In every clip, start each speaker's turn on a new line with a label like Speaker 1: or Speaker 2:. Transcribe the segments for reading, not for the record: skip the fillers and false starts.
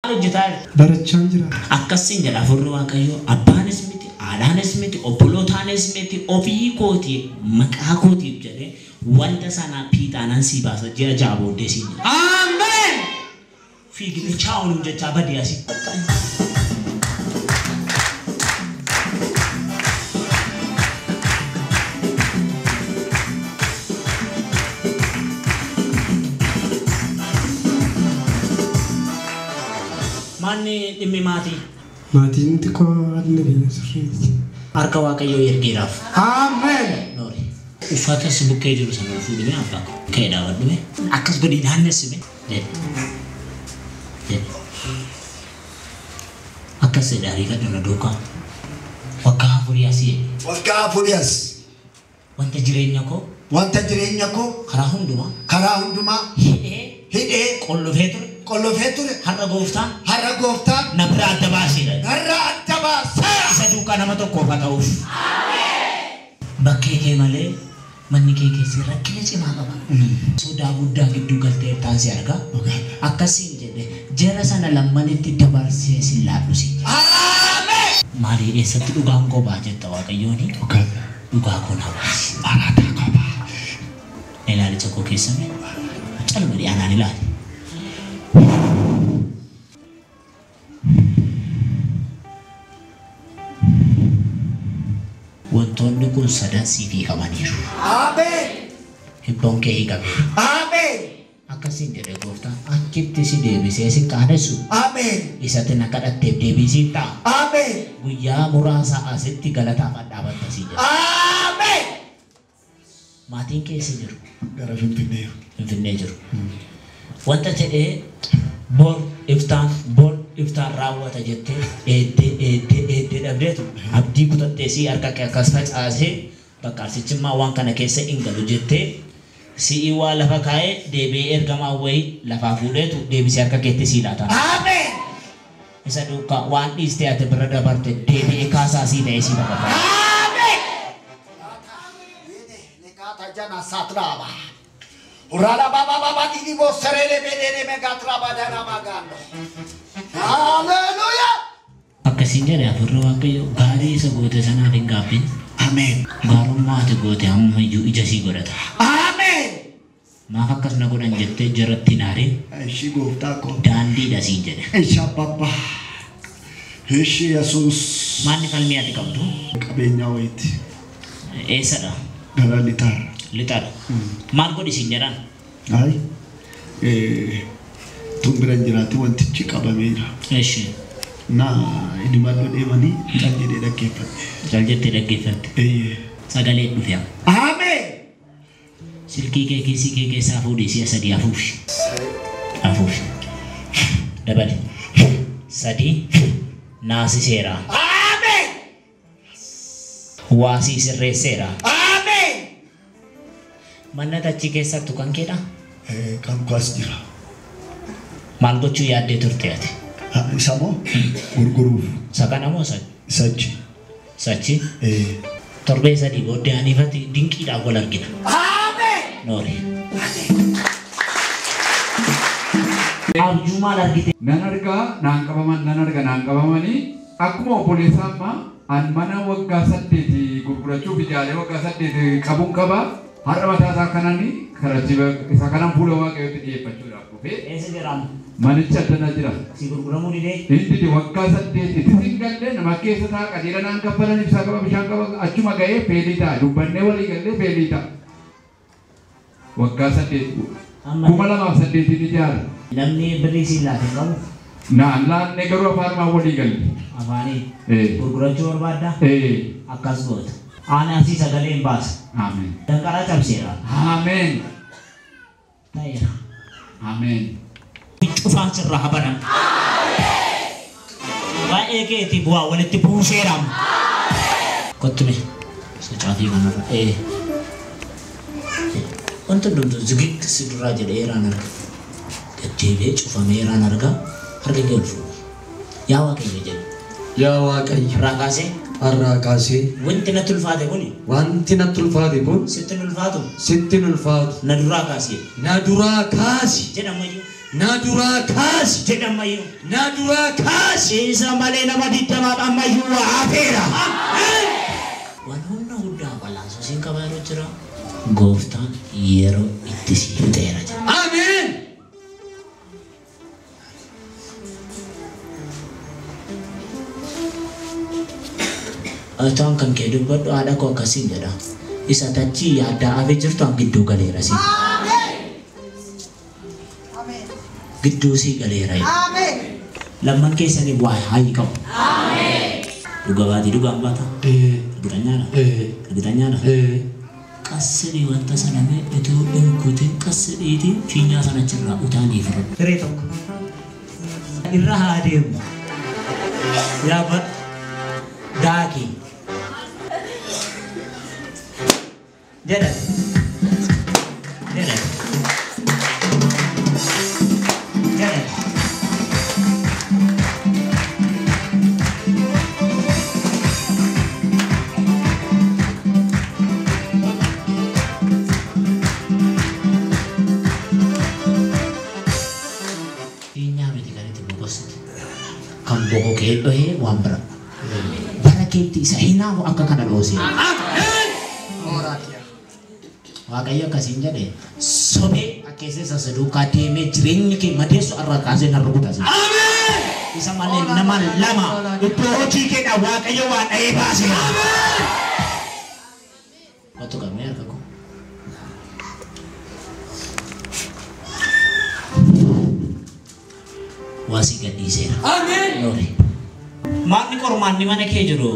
Speaker 1: Hojjetaa jirta?
Speaker 2: Barachaan jira.
Speaker 1: Akkasiin jedha Hafuurri Waaqayyoo, abbaanis miti, haadhaanis miti, obbolotaanis miti, ofii kooti maqaa kootiif jedhee wanta sana fiixaanan sii baasa ji'a 6 booddee siin jedha.
Speaker 2: Ameen.
Speaker 1: Fiigni chaa'uun jechaa badii asii. Manni dhimmi maatii.
Speaker 2: Maatiin xiqqoo haalli biyya sirriiti.
Speaker 1: Harka Waaqayyoo ergeeraaf.
Speaker 2: Ameen.
Speaker 1: Noori. Uffata si bukkee jiru sana ol fuudhime abbaa koo. Ka'ee dhaabadhume. Akkas godhii naannessime. Jedhe. Jedhe. Akkas jedhe ariifadhu na duukaa. Waggaa 4 asii.
Speaker 3: Waggaa 4 as.
Speaker 1: Wanta jireenya koo.
Speaker 3: Wanta jireenya koo.
Speaker 1: Karaa hundumaa.
Speaker 3: Karaa hundumaa.
Speaker 1: Hidhee.
Speaker 3: Hidhee.
Speaker 1: Qollofee ture.
Speaker 3: Qollofee ture.
Speaker 1: Har'a gooftaan.
Speaker 3: Har'a gooftaan.
Speaker 1: Na bira adda baaseera.
Speaker 3: Narra adda baaseera.
Speaker 1: Isa duukaa nama tokkoof haa ta'uuf. Bakkee kee malee manni kee keessi rakkina cimaa qaba. Sodaa guddaa gidduu galtee taasise argaa. Akkasiin jedhe jara sana lammanitti dabarsee si laadhu si jedhe.
Speaker 3: Ameen.
Speaker 1: Maalii eessatti dhugaan koo ba'a jetta Waaqayyooni? Dhugaa koo naa baasi.
Speaker 3: Araataa koo ba'a.
Speaker 1: Ilaalicha koo keessa mee? Calma dhiyaanaan ilaali. Wantoonni kun sadan siif hiikamaniiru.
Speaker 3: Ameen.
Speaker 1: Hibboon kee hiikameera.
Speaker 3: Ameen.
Speaker 1: Akkasiin jedhe gooftaan achitti si deebisee si qaanessu.
Speaker 3: Ameen.
Speaker 1: Isatti na kadhatteef deebii siif ta'a.
Speaker 3: Ameen.
Speaker 1: Guyyaa muraasa asitti galataaf dhaabatta si jedhe.
Speaker 3: Ameen.
Speaker 1: Maatiin keessa jiru.
Speaker 3: Gara Finfinnee.
Speaker 1: Finfinnee jiru. Wanta ta'ee bor iftaan bor iftaan raawwata jettee eeddee eeddee eeddee dhabdeetu abdii kutattee si harka kee akkas facaasee bakka arsichimmaa waan kana keessa hin galu jettee si'i waa lafa kaa'ee deebi'ee ergamaa wayii lafaa fuudheetu deebisee harka keetti sii laata.
Speaker 3: Ameen.
Speaker 1: Isa duukaa waan dhiistee ati bira dabarte deebi'ee kaasaa sii ta'ee sii bakka.
Speaker 3: Ameen. Hallelujah.
Speaker 1: Akkasiin jedhe Hafuurri Waaqayyoo gaarii isa goote sanaaf hin gaabbin.
Speaker 3: Ameen.
Speaker 1: Gaarummaa ati goote amma iyyuu ija sii godhata.
Speaker 3: Ameen.
Speaker 1: Maaf akkas na godhan jettee jaratti hin aarin.
Speaker 3: Ishii gooftaa koo.
Speaker 1: Daandiidha siin jedhe.
Speaker 3: Ishii abbaa. Ishii Yesuus.
Speaker 1: Maanni falmii ati qabdu?
Speaker 3: Qabeenyaa wayiiti.
Speaker 1: Eessadha?
Speaker 3: Gara lixaarra.
Speaker 1: Lixaadha. Maal godhi siin jedhan?
Speaker 3: Ayi. Tun bira hin jiraatu wantichi qabameera.
Speaker 1: Eshi.
Speaker 3: Na inni maddo deemanii cal jedhee dhaggeeffatte.
Speaker 1: Cal jettee dhaggeeffatte.
Speaker 3: Eeyyee.
Speaker 1: Sagalee dhufe amma.
Speaker 3: Ameen.
Speaker 1: Silkii kee kiisii kee keessaa fuudhii si'a 3 afuufi. Afuufi. Dabali. 3 naasiseera.
Speaker 3: Ameen.
Speaker 1: Waasii sirreesseera.
Speaker 3: Ameen.
Speaker 1: Manna achi keessattu kan keedha?
Speaker 3: Kan kuas jira.
Speaker 1: Maal gochuu yaaddee turte ati?
Speaker 3: Isa moo gurguruuf.
Speaker 1: Isa kana moo isa?
Speaker 3: Sachi.
Speaker 1: Sachi? Torbee 3 booddee aniifatti dinqiidhaan wal argina.
Speaker 3: Ameen.
Speaker 1: Noori. Abjuu maal argite?
Speaker 4: Nan argaa naan qabaman nan arga naan qabamanii akkuma obboleessaa ammaa an mana waggaa 8 gurgurachuuf ijaalee waggaa 8 qabuun qaba. Har'a mataa isaa kanaan karaa isa kanaan fuula Waaqayyootti dhiyeeffachuudhaaf dhufee.
Speaker 1: Eessa jiraam?
Speaker 4: Manicha addana jira.
Speaker 1: Si gurguramuu didee?
Speaker 4: Inni dide waggaa 8 itti sin galle nama keessa ta'a qajeela naan kaffalan ibsaa qaba bishaan qaba achuma ga'ee feelii ta'a dubbannee walii gallee feelii ta'a. Waggaa 8 2008 ijaara.
Speaker 1: Namni birrii siin laate hin qabu?
Speaker 4: Naan laanne garuu afaanumaan walii galle.
Speaker 1: Afaanii? Gurgurachuu barbaaddaa? Akkas goota. Ani asii sagalee hin baasa.
Speaker 4: Ameen.
Speaker 1: Danqaraa cabseera.
Speaker 4: Ameen.
Speaker 1: Ta'eera.
Speaker 4: Ameen.
Speaker 1: Cufaan sirraa habanan. Baay'ee keetii bu'aa walitti buuseera. Kottume. Sochaafii kanarra. Wanti hundumtuu zigiggi si duraa jedhee eeraan arga. Gaddeebi'ee cufamee eeraan arga. Harka kee ol fuudhi. Yaa Waaqayyo jedhi.
Speaker 5: Yaa Waaqayyo.
Speaker 1: Har'aa kaasee.
Speaker 5: Har'aa kaasee.
Speaker 1: Wanti natti ulfaate kuni.
Speaker 5: Wanti natti ulfaate kun.
Speaker 1: Sitti hin ulfaatu.
Speaker 5: Sitti hin ulfaatu.
Speaker 1: Na duraa kaasi.
Speaker 5: Na duraa kaasi.
Speaker 1: Jedhamayyuu.
Speaker 5: Na duraa kaasi.
Speaker 1: Jedhamayyuu.
Speaker 5: Na duraa kaasi.
Speaker 1: Isa malee nama 20 ammayyuu waa hafeera. Waan humna guddaa wal'aansoo siin qabaa yeroo jira. Gooftaan yeroo itti si fixeera jira.
Speaker 5: Ameen.
Speaker 1: Otoon kan kee dubbadhu haadha koo akkasiin jedha. Isa tachii yaaddaa hafee jirtu an gidduu galeera si. Gidduu sii galeera. Lamman keessanii waa hayi qabu. Dhuga baatii dhugaan baata. Argitanyaadha. Argitanyaadha. Qassidii wanta sana mee itoo hin kutin qassidiitii fiinyaa sana achirraa utaanii fudhadhu. Firee tokko. Irra haa deemu. Yaabbadhu. Daakii. Jedhan. Jedhan. Jedhan. Fiinyaa miti kan itti boqosite. Kan boqoqee dhohee waan bira. Bara keetti isa hinaafu akka kana dhoosee. Waaqayyo akkasiin jedhe sobee akkeessa isa si duukaa deemee jireenyi kee madeessu irraa kaasee na rukuta. Isa malee nama lama iddoo hojii keedha Waaqayyo waan dha'ee baaseera. Wattu qabnee harka koo. Waa si gadhiiseera.
Speaker 5: Ameen.
Speaker 1: Loori. Maalni qormaanni mana kee jiru?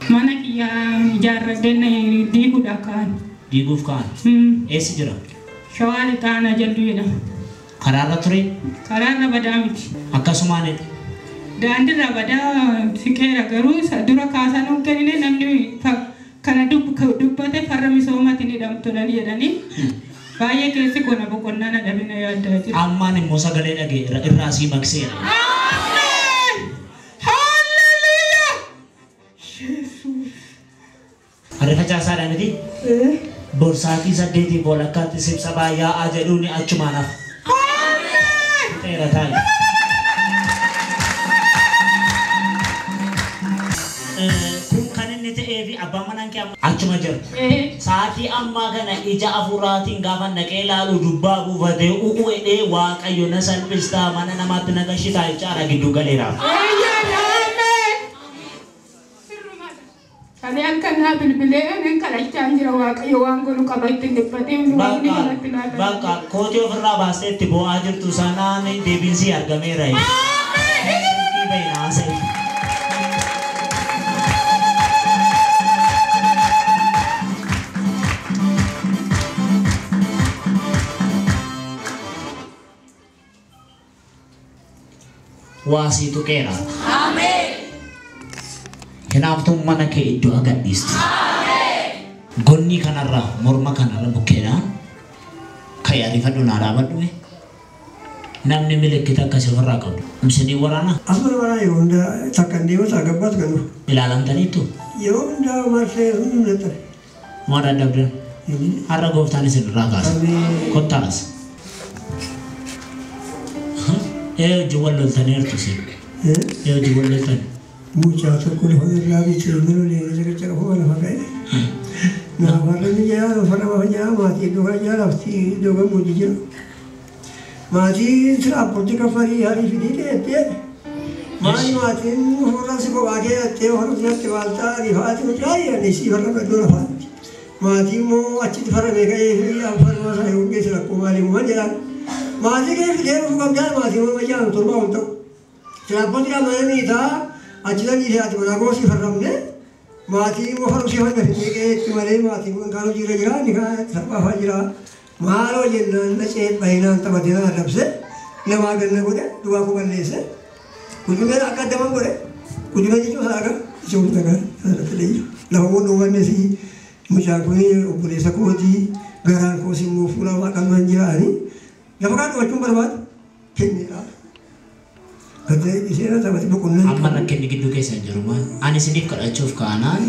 Speaker 6: Mana kiyyaa ijaarradheen diiguudha kaan.
Speaker 1: Diiguuf kaan. Eessa jira?
Speaker 6: Shawaa lixaanaa jaldu jedhama.
Speaker 1: Karaarra ture?
Speaker 6: Karaarra badaa miti.
Speaker 1: Akkasumaanidha.
Speaker 6: Daandiirra badaa siqeera garuu isa dura kaasaa nuun kennine namni kana dubbate farra misoomaatiin hidhamtu nan jedhanii baay'ee keessi kona boqonnaa na dhabina yaaddaa jira.
Speaker 1: Ammaan immoo sagalee dhageera irraa sii maqseera.
Speaker 6: Ameen! Hallelujah! Yesuus.
Speaker 1: Harri facaasaadha miti? Borsaatii 8 walakkaatti sibsabaa yaa'aa jedhuun achumaan hafa.
Speaker 6: Ameen!
Speaker 1: Xeera taa'i. Kun kan inni ta'ee fi abbaan manaan kee amma achuma jira. Sa'aatii ammaa kana ija afuraatiin gaafa naqee ilaalu dubbaa buufatee u'u jedhee Waaqayyo na salphistaa mana namaatti na gashitaa jechaadha gidduu galeera.
Speaker 6: Eeyyaan ameen! Sirrumadha. Ani halkan naa bilbilee nan kadhachaa jira Waaqayyo waan godhu qaba ittiin dhiphatee waaqni kanatti naa kadhate.
Speaker 1: Bakka kootii ofirraa baastee itti boo'aa jirtu sanaan deebiin argameera.
Speaker 6: Ameen!
Speaker 1: Silkii bahi haasa'e. Waa sii tuqeera. Hinaaftuun mana kee iddoo agadhiistu. Gonni kanarra morma kanarra bukkeedhaan kan ariifadhu naa dhaabadhu. Namni milikkita akkasii ofirraa qabdu. Isinii waraana
Speaker 2: Asuma waraana yeroo hundaa takka hin deemu takka gabbaatu kan dhufu.
Speaker 1: ilaalamtaniittu
Speaker 2: Yeroo hundaa marsee sun dadhabe.
Speaker 1: Maa dadhabdan? Har'a gooftaan isin irraa kaasa.
Speaker 2: Ameen.
Speaker 1: Kottaas. Ee hojii wal loltaniirtu isin. Ee hojii wal loltan.
Speaker 2: Mucaa tokko lafa irraa bitee inni lolee isa qaccaqafu lafa ka'e. Naa farra ni jira farra mafa jira maatii iddoo kana jira lafti iddoo gammoojjii jira. Maatiin tiraaportii kaffarii harii fidii dheettee. Maali maatiin fuula si kophaa kee jettee farra natti waaltaa rifaati mucaa jedhanii si farra iddoo lafaatti. Maatiin immoo achitti farra beekee fi farra isaa yoo geesse rakkoo maalii uuman jedhaan. Maatii kee fidee dhufuu qabdaan maatii morma jaan 7 ol ta'u. Tiraaportii mana miitaa achi dhiisee ati manaa goosii farramne maatii immoo farra si farra fidee qe'eetti malee maatiin kun kaan hojiirra jira inni kaan salphaafaa jira. Maaloo jennaan na ceephahinaan taphatee na arrabse namaa ganna godhe duwwaa koo balleesse. Kudureen akka addaman godhe kudureen jechuun isaa akka isa hunda kan asirratti illee jiru. Lafa kun dhuunfanne si mucaan kun obboleessa kootii garaan koos immoo fuula waaqaan jiraani. Lafa kaan dhufachuun barbaadu kenneedha. Gaddee isheen taphate boqonnaa.
Speaker 1: Amma rakkinni gidduu keessa hin jiru maal? Ani isiniif kadhachuuf kaanaan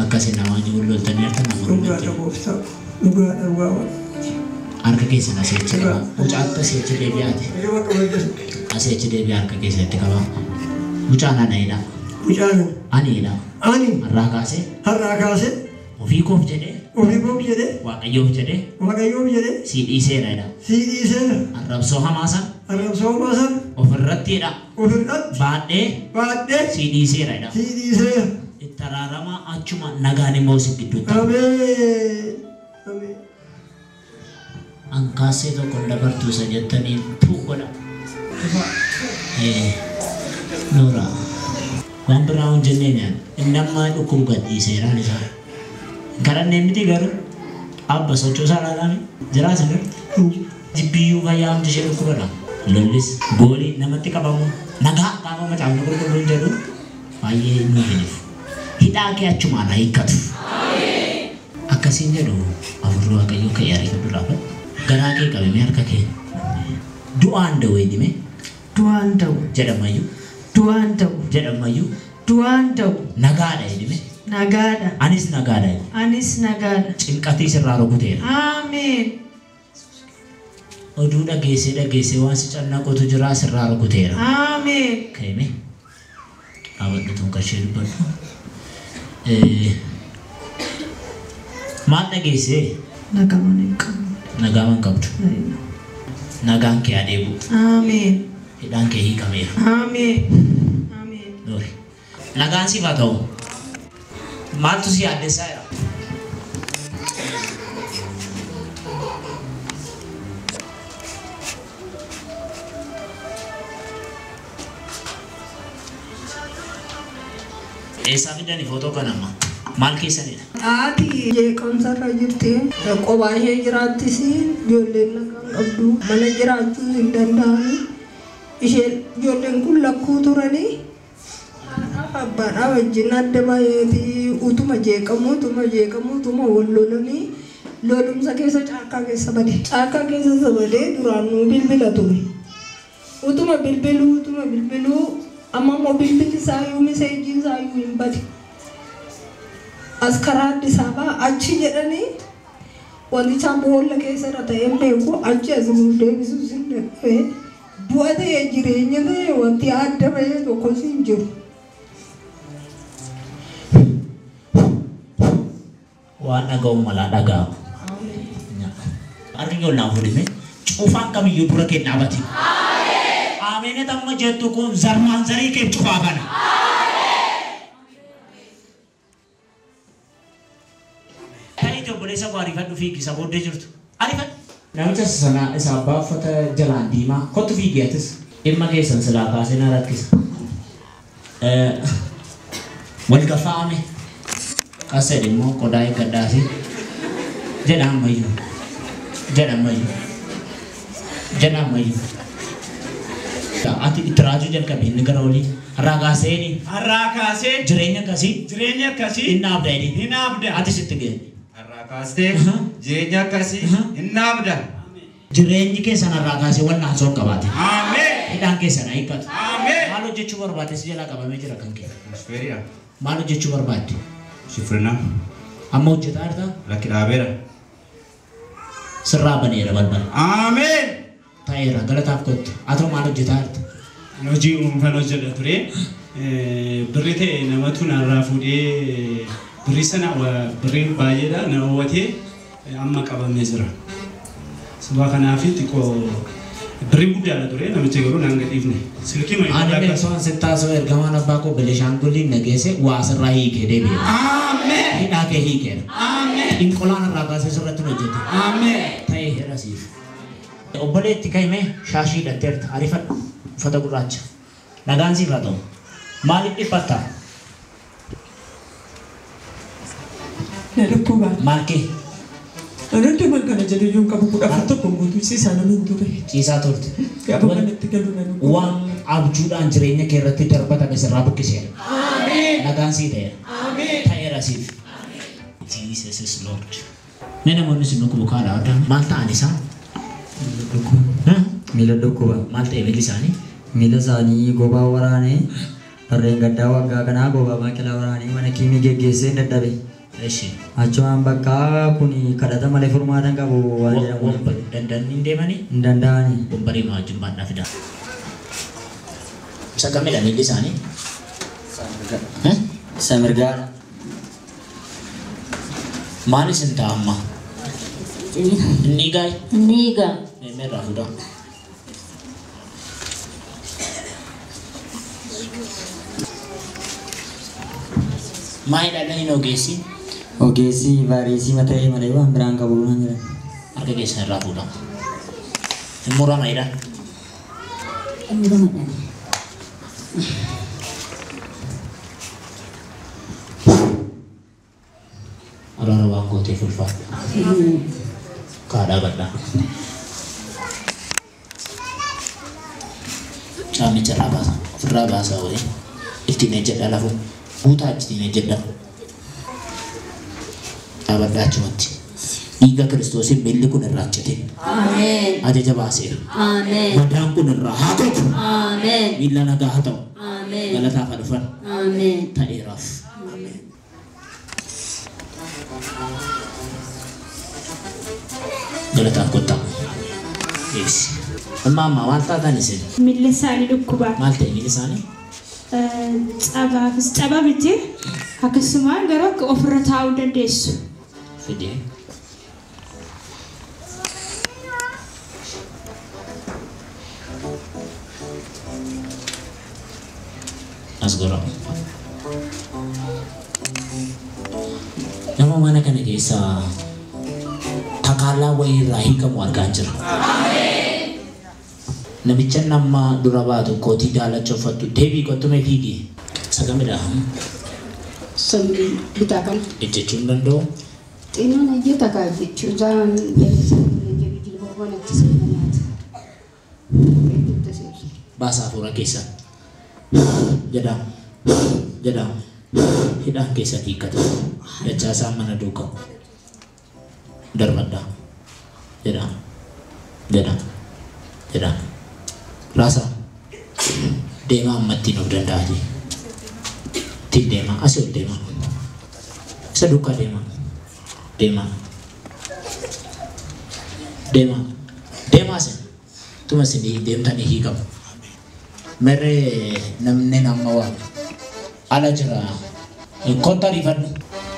Speaker 1: akkasii namaa wal loltaniirta nama
Speaker 2: Dhugaadha gooftaa. Dhugaadha dhugaa waaqa.
Speaker 1: Harka keessan asii achi qaba. Mucaatti asii achi deebi'aati. Asii achi deebi'aa harka keessatti qaba. Mucaan ana jedha.
Speaker 2: Mucaan
Speaker 1: Ani jedha.
Speaker 2: Ani
Speaker 1: Har'aa kaasee
Speaker 2: har'aa kaasee
Speaker 1: ofii koof jedhee
Speaker 2: ofii koof jedhee
Speaker 1: Waaqayyoof jedhee
Speaker 2: Waaqayyoof jedhee
Speaker 1: sii dhiiseera jedha.
Speaker 2: sii dhiiseera.
Speaker 1: Arrabsoo hamaa sana
Speaker 2: Arrabsoo hamaa sana
Speaker 1: ofirratti jedha.
Speaker 2: Ofirratti
Speaker 1: baadhee
Speaker 2: baadhee
Speaker 1: sii dhiiseera jedha.
Speaker 2: sii dhiiseera.
Speaker 1: Itti araaramaa achuma nagaan immoo si gidduutti.
Speaker 2: Ameen. Ameen.
Speaker 1: Ankaasee tokko hin dabartu isa jettanii tuu godha. Noora. Waan biraa hin jenneen yaada. Inni amma dhukkubu gad dhiiseeraan isaa. Hin kadhannee miti garuu abba sochoosaa laalaami jiraa isin jibbiyyuu fayyaa hundi ishee dhukkubadha. Lollis goolii namatti qabamu nagaa gaafa macaafni qulqulluun jedhu baay'ee nuuf hin ifu. Hidhaa kee achumaan haa hiikkatu. Akkasiin jedhu afurri Waaqayyoo ka'ee ariifadhu dhaabadhu. Garaa kee qabimee harka kee. Du'aan da'u jedhime.
Speaker 7: Du'aan da'u.
Speaker 1: Jedhamayyuu.
Speaker 7: Du'aan da'u.
Speaker 1: Jedhamayyuu.
Speaker 7: Du'aan da'u.
Speaker 1: Nagaadha jedhime.
Speaker 7: Nagaadha.
Speaker 1: Anis nagaadha jedhe.
Speaker 7: Anis nagaadha.
Speaker 1: Cinqatii sirraa rukuteera.
Speaker 7: Ameen.
Speaker 1: Oduu dhageessee dhageessee waan si cannaqotu jira sirraa rukuteera.
Speaker 7: Ameen.
Speaker 1: Ka'ime. Dhaabadhu tun kashee dubbadhu. Maal dhageessee?
Speaker 7: Nagaa mana hin qabnu.
Speaker 1: Nagaa man qabdu. Nagaan kee adeemu.
Speaker 7: Ameen.
Speaker 1: Hidhaan kee hiikameera.
Speaker 7: Ameen. Ameen.
Speaker 1: Noori. Nagaan siif haa ta'u. Maaltu si yaaddessaa jira? Eessaa fidani footoo kana amma? Maal keessanidha?
Speaker 7: Haati jeeqamsarra jirti. Qophaa ishee jiraattis ijoolleen nagaan qabdu. Mana jiraachuus hin danda'ani. Isheen ijoolleen kun lakkuu turanii haadhaaf abbaadhaa wajjin adda baay'eeti utuma jeeqamu utuma jeeqamu utuma wal lolanii lolumsa keessa caakkaa keessa bade. Caakkaa keessa badee duraanuu bilbila ture. Utuma bilbiluu utuma bilbiluu amma immoo bilbilli isaayyuu miseejiin isaayyuu hin bade. As karaa Addis Ababaa achi jedhanii wanticha boolla keessa irra ta'ee beeku achi as nu deebisuus hin danda'e. Du'a ta'e jireenya ta'e wanti adda bahee tokkos hin jiru.
Speaker 1: Waan dhaga'u malaa dhaga'amu. Harki kee ol naa fuudhime cufaan kamiyyuu dura kee dhaabate. Ameen amma jettu kun zarmaan zarii kee cufaa kana. Ta'ii obboleessa koo ariifadhu fiigi isa booddee jirtu. Ariifadhu. Namicha sana isa abbaa uffata jalaan diimaa kottu fiigi atis dhimma keessan silaa kaasee na rakkisa. Wal gafaame qasee immoo qodaa eeggadhaasi jedha ammayyuu jedha ammayyuu jedha ammayyuu. Ati itti raajuu jalqabe inni gara olii har'aa kaasee
Speaker 5: Har'aa kaasee
Speaker 1: jireenya akkasii
Speaker 5: jireenya akkasii
Speaker 1: hin dhaabda jedhee
Speaker 5: hin dhaabda.
Speaker 1: Atis itti ga'e.
Speaker 4: Har'aa kaastee jireenya akkasii hin dhaabda.
Speaker 1: Jireenyi keessan har'aa kaasee wallaansoo hin qabaate.
Speaker 4: Ameen.
Speaker 1: Hidhaan keessan haa hiikkatu.
Speaker 4: Ameen.
Speaker 1: Maal hojjechuu barbaadde si jalaa qabamee jira kan kee.
Speaker 4: Shufeeriidha.
Speaker 1: Maal hojjechuu barbaadde?
Speaker 4: Shufirnaa.
Speaker 1: Amma hojjetaa jirtaa?
Speaker 4: Lakki dhaabeera.
Speaker 1: Sirraa baneera balbala.
Speaker 4: Ameen.
Speaker 1: Ta'eera galataaf kottu. Haa ta'u maal hojjetaa jirta?
Speaker 5: Hojii dhuunfaan hojjedha ture. Birri ta'e namatu narraa fuudhee birrii sana birriin baay'eedha na hawwatee amma qabamee jira. Sababa kanaaf xiqqoo birrii guddaadha ture namichi garuu naan gadhiifne. Silkii ma
Speaker 1: Ani beeksisa sittaasoo ergamaan abbaa koo Belishaangulliin na geesse waa sirraa hiikee deebi'e.
Speaker 5: Ameen.
Speaker 1: Hidhaa kee hiikeera.
Speaker 5: Ameen.
Speaker 1: Inqolaan irraa kaasee sirratti hojjete.
Speaker 5: Ameen.
Speaker 1: Ta'ee heera siif. Obboleetti ka'ime shaashii hidhatteerta ariifadhu uffata gurraacha. Nagaan siif haa ta'u. Maaliif dhiphatta?
Speaker 8: Na dhukkuba.
Speaker 1: Maal kee?
Speaker 8: Anatti man kana jedhu iyyuu hin qabu 11 guutuu ciisaa nama hin ture.
Speaker 1: Ciisaa turte.
Speaker 8: Gaafa kanatti galu na dhukkuba.
Speaker 1: Waan abjuudhaan jireenya kee irratti darbatame sirraa buqqiseera.
Speaker 8: Ameen.
Speaker 1: Nagaan sii ta'eera.
Speaker 8: Ameen.
Speaker 1: Ta'eera siif. Jesus is Lord. Mee namoonni si dhukkubu kaadha adda maal ta'an isaan?
Speaker 9: Miila dhukkuba.
Speaker 1: Maal ta'e miilli isaanii?
Speaker 9: Miila isaanii gobaa waraanee barreen gaddaa waggaa kanaa gobaa baaqelaa waraanee mana kiimii geggeessee dadhabe.
Speaker 1: Eshi.
Speaker 9: Achumaan bakka kun kadhata malee furmaata hin qabu waan jedhamu.
Speaker 1: Danda'anii hin deemanii?
Speaker 9: Hin danda'anii.
Speaker 1: Wombarii maa wajjin baadhaa fidaa. Isa kamidha miilli isaanii?
Speaker 9: Isa mirgaadha.
Speaker 1: Maal isin ta'a amma? Inni egaa?
Speaker 10: Inni egaa.
Speaker 1: Meemee irraa fuudhaa. Maal jedhanii ogeessi?
Speaker 9: Ogeessi vaayirasii mataa malee waan biraan qabu naan jedhan.
Speaker 1: Harka keessan irraa fuudhaa. Hin murama jedhan.
Speaker 10: Hin murama.
Speaker 1: Araara waan gooteef ulfaadha. Kaadhaa bal'aa. Caamicha irraa baasa. Ofirraa baasaa wayii. Ittiin ejjedha lafu. Guutaa ittiin ejjedha. Dhaabadhaa achumatti. Dhiiga Kiristoosiin miilli kun irraa cite.
Speaker 10: Ameen.
Speaker 1: Ajaja baaseera.
Speaker 10: Ameen.
Speaker 1: Madaan kun irraa haa gogu.
Speaker 10: Ameen.
Speaker 1: Miilla nagaa haa ta'u.
Speaker 10: Ameen.
Speaker 1: Galataaf haa dhufan.
Speaker 10: Ameen.
Speaker 1: Ta'eeraaf. Galataaf kottaa. Eessi. Amma amma maal taatan isin?
Speaker 6: Miilli isaanii dhukkubaa.
Speaker 1: Maal ta'e miilli isaanii?
Speaker 6: Cabaafis caba miti. Akkasumaan garuu akka ofirra taa'uu dandeessu.
Speaker 1: Fidee. As gora. Nama mana kana keessa takaalaa wayii irraa hiikamu argaa jira. Namicha nama dura baatu kootii daalacha uffattu deebii kottume fiigi. Sagamidha.
Speaker 10: Samii bitaa kana.
Speaker 1: Ejjechuu hin danda'u.
Speaker 10: Xinaan ejjeta kaa jechuu isaan jilbawwan achi seenanaati.
Speaker 1: Baasaa hafuura keessa. Jedhaa. Jedhaa. Hidhaan keessatti hiikkata. Dachaasaa mana duukaa. Darbadhaa. Jedhaa. Jedhaa. Jedhaa. Raasaa. Deemaa amma ittiin of danda'aati. Ittiin deemaa. Asii ol deemaa. Isa duukaa deemaa. Deemaa. Deemaa. Deemaa isin. Tuma isin deemtanii hiikamu. Merree namni nama waamu. Ala jira. Kottaa riifadhu.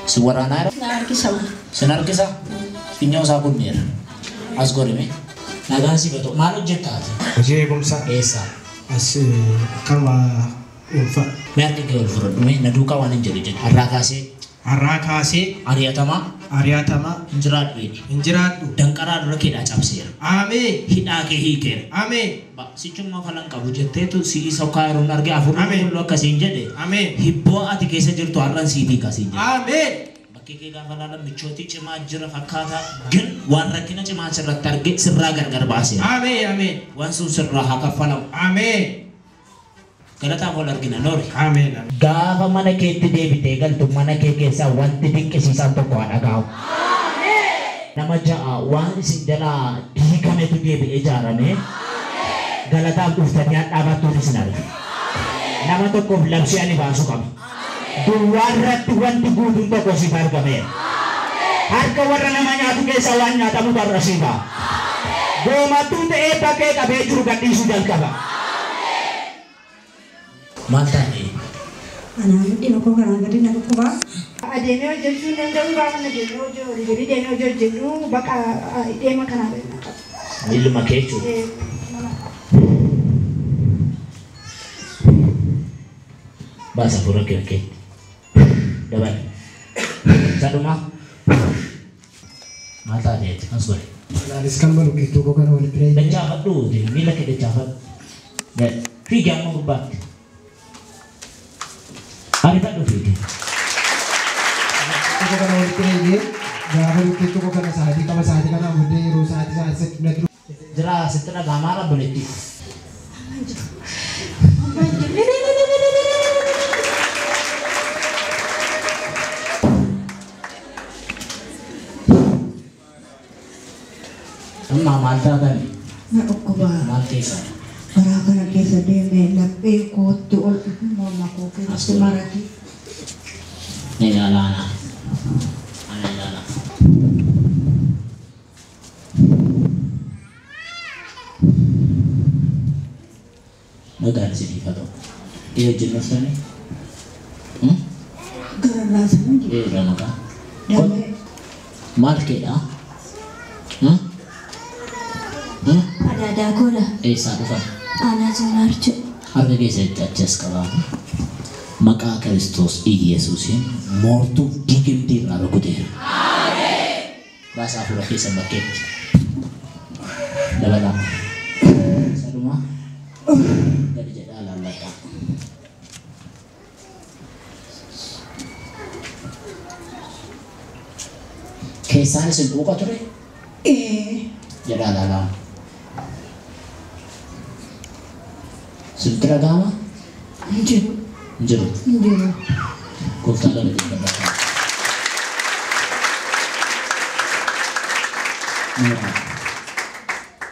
Speaker 1: Si waraanaa jira?
Speaker 10: Na harkisa.
Speaker 1: Sin harkisa? Finyoo isaa kunneera. As gorime. Nagaan si batoo. Maal hojjettaa ati?
Speaker 11: Hojii eegumsaa.
Speaker 1: Eessa?
Speaker 11: As kanuma dhuunfaa.
Speaker 1: Mee harka kee ol fudhadhu mee na duukaa waan hin jedhu jedhu. Har'aa kaasee.
Speaker 11: Har'aa kaasee.
Speaker 1: Ari'atamaa.
Speaker 11: Ari'atamaa.
Speaker 1: Hin jiraadhu jedhi.
Speaker 11: Hin jiraadhu.
Speaker 1: Danqaraa dura keedhaa cabseera.
Speaker 11: Ameen.
Speaker 1: Hidhaa kee hiikeera.
Speaker 11: Ameen.
Speaker 1: Sichummaa falan qabu jetteetu si'i sokkaa yeroon arge afurri qulqulluu akkasiin jedhe.
Speaker 11: Ameen.
Speaker 1: Hibboo ati keessa jirtu har'an siitii akkasiin jedhe.
Speaker 11: Ameen.
Speaker 1: Bakkee kee gaafa laalan michootii cimaa jira fakkaata. Gin waan rakkina cimaa sirratti arge sirraa gargar baaseera.
Speaker 11: Ameen. Ameen.
Speaker 1: Waan sun sirraa haa kaffalamu.
Speaker 11: Ameen.
Speaker 1: Galataaf ol argina noori.
Speaker 11: Ameen.
Speaker 1: Gaafa mana keetti deebitee galtu mana kee keessaa wanti dinqisiisaan tokko haa dhaga'amu. Nama ja'a waan isin jalaa diigametu deebi'ee ijaarame galataaf dhuftanii dhaabattuun isin arga. Nama tokkoof labsii ani baasuu qaba. Duwwaa irratti wanti guutuun tokko siif argameera. Harka warra nama nyaatu keessaa waan nyaatamu barra siif ba'a. Goomattuu ta'ee bakkee qabee jiru gadhiisuu jalqaba. Maal taate?
Speaker 12: Anaan dhibba koo kanaan gadi na dhukkubaa. Adeemee hojjechuu hin danda'u gaafa na deemee hojii olii gadi deemee hojii hojjedhu bakka deema kanaa gadi na qaba.
Speaker 1: Miilluma kee jechuudha. Baasa hafuura kee kee. Dabali. Sadhumaa. Maal taateeti? As godhe.
Speaker 11: Anaanis kan malu gidduu koo kana walitti dhahee.
Speaker 1: Dachaafadhu miila kee dachaafadhu. Fiigi amma gubbaatti. Ariifadhu fiigi.
Speaker 11: Tokko kana walitti dhahee gaafa lukkee tokko kana sa'aatii qaba sa'aatii kanaan booddee yeroo sa'aatii sa'aatii sadiitti natti
Speaker 1: Jira sitti dhaga'amaa rabboleetti. Amma maal taatan?
Speaker 12: Na dhukkubaa.
Speaker 1: Maal keessa?
Speaker 12: Karaa kana keessa deemee laphee kootti ol morma koo keessatti marate.
Speaker 1: Ni ilaalaana. Iyo wajjin dhuftani?
Speaker 13: Gararraa sana jiru.
Speaker 1: Eedha maqaa.
Speaker 13: Damee.
Speaker 1: Maal keedha?
Speaker 14: Adaadaa koodha.
Speaker 1: Eessaa dhufan?
Speaker 14: Aanaa Jimmaarchu.
Speaker 1: Harka keessatti achi as qabaa. Maqaa Kiristoos Iyesuusiin moortuuf digimtii irraa rukuteera. Baasaa hafuura keessan bakkeetti. Dabalaa. Sadumaa. Gadi jedhaa laalladhaa. Keessaan isin quuqa ture?
Speaker 13: Ee.
Speaker 1: Jedhaa laalaa. Sitti dhaga'ama?
Speaker 13: Hin jiru.
Speaker 1: Hin jiru.
Speaker 13: Hin jiru.
Speaker 1: Gooftaa galateeffadhaa.